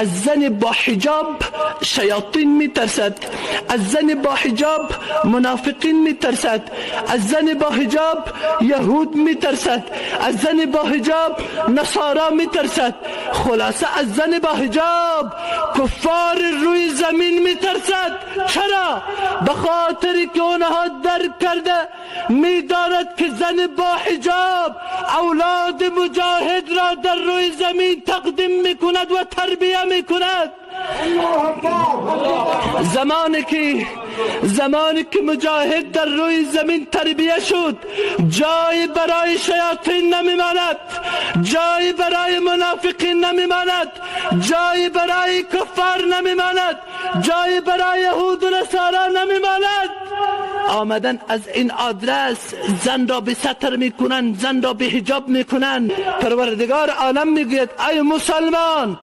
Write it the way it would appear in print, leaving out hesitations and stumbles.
Аз зани бо ҳиҷоб шайотин метарсад, аз зани бо ҳиҷоб мунофиқин метарсад, аз зани бо ҳиҷоб яҳуд метарсад, аз зани бо ҳиҷоб насоро метарсад. Хулоса, аз зани бо ҳиҷоб куффори рӯи замин метарсад. Чаро? Ба хотире ки онҳо дарк карда медонад, ки зани бо ҳиҷоб авлоди муҷоҳидро дар рӯи замин тақдим мекунад ва тарбия мекунад. Замоне ки муҷоҳид дар рӯи замин тарбия шуд, ҷой барои шаётин намемонад, ҷой барои мунофиқин намемонад, ҷой барои куффор намемонад, ҷой барои яҳуду насоро намемонад. Омадан аз ин адрес занро ба сатр мекунанд, занро ба ҳиҷоб мекунанд. Парвардигор олам мегӯяд: ай мусалмон.